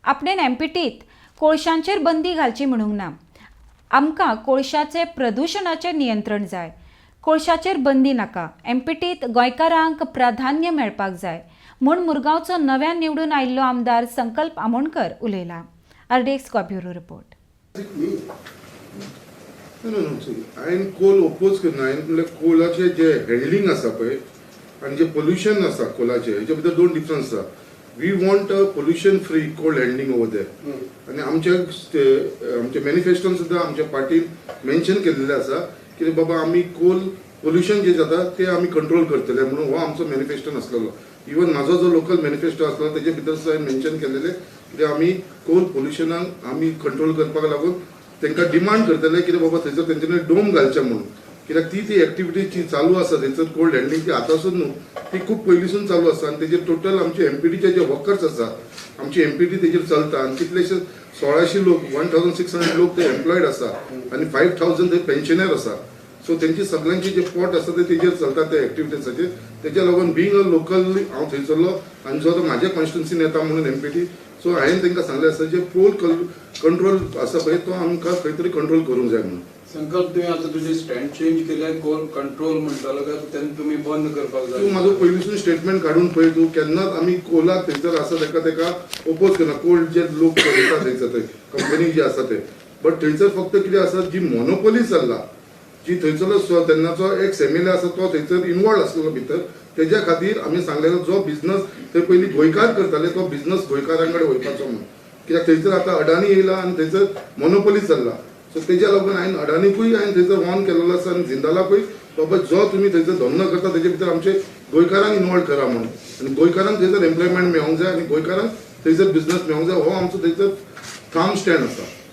आपणेन एमपीटीत कोळशांचेर बंदी घालची म्हणूंक ना. आमकां कोळशाचे प्रदुशणाचेर नियंत्रण जाय, कोळशाचेर बंदी नाका. एमपीटीत गोंयकारांक प्राधान्य मेळपाक जाय म्हूण मुरगांवचो नव्यान निवडून आयिल्लो आमदार संकल्प आमोणकर उलयला. RDX Goa bureau report. No, see, हांवें कोल ओपोज करना. हांवें म्हणल्यार कोलाचें जे हँडलिंग आसा पळय आनी जे पोल्युशन आसा कोलाचें, हेजे भितर दोन डिफरन्स आसा. We want a pollution free coal handling over there. आनी आमच्या मॅनिफेस्टोन सुद्दां आमच्या पार्टीन मेन्शन केल्लें आसा की बाबा, आमी कोल पोल्युशन जें जाता तें आमी कंट्रोल करतले म्हणून. हो आमचो मॅनिफेस्टोन आसलेलो. इवन म्हाजो जो लोकल मॅनिफेस्टो आसलो, तेजे भितर सुद्दां हांवें मेन्शन केलेलें कितें, आमी कोल पोल्युशनाक आमी कंट्रोल करपाक लागून तांकां डिमांड करतले कितें बाबा, थंयसर तेंच्यांनी डोम घालचे म्हणून. कित्याक ती ती एक्टिविटी जी चालू आसा थंयसर, कोल हँडलिंग, ती आतांसून न्हू, ती खूब पयलींसून चालू आसा. आनी तेजेर टोटल आमचे एमपीटीचे जे वर्कर्स आसा, आमची एमपीटी तेजेर चलता आनी कितलेशे 1600 लोक, 1600 लोक ते एम्प्लॉयड आसा आनी 5000 ते पेन्शनर आसा. सो तेंची सगळ्यांची जे पोट आसा ते तेजेर चलता, ते एक्टिविटीजाचेर. तेच्या लागून बींग अ लोकल हांव थंयसरलो आनी जो तो म्हाज्या कॉन्स्टिट्युन्सीन येता म्हणून एमपीटी, सो हांवें तांकां सांगलें आसा, जे कोल कंट्रोल आसा पळय, तो आमकां खंय तरी कंट्रोल करूंक जाय म्हणून. संकल्प, तुम्ही आता तुझे स्टँड चेंज केले, कोल कंट्रोल म्हणटालो काय तेन्ना तुम्ही बंद करपाक तूं जाय. म्हाजो पयलींसून स्टेटमेंट काडून पळय तूं, केन्नाच आमी कोलाक थंयसर आसा ताका ओपोज करना. कोल जे लोक चलयता थंयसर, थंय कंपनी जी आसा ते, बट थंयसर फक्त कितें आसा, जी मोनोपोली चल्ला, जी थंयसरलो तेन्नाचो एक्स एमएलए आसा, तो थंयसर इनवॉल्व आसलेलो भितर. तेज्या खातीर आमी सांगलेलो, जो बिझनस थंय पयलीं गोंयकार करताले, तो बिझनस गोंयकारां कडेन वयपाचो म्हणून. कित्याक थंयसर आतां अडानी येयला आनी थंयसर मोनोपोली चल्ला. सो तेज्या लागून हांवें अडानीकूय हांवें थंयसर वॉर्न केलेलो आसा आनी जिंदालाकूय, बाबा, जो तुमी थंयसर धंदो करता, तेजे भितर आमचे गोंयकारांक इनवॉल्व करा म्हणून. आनी गोंयकारांक थंयसर एम्प्लॉयमेंट मेळोंक जाय आनी गोंयकारांक थंयसर बिझनस मेळोंक जाय. हो आमचो थंयसर ठाम स्टँड आसा.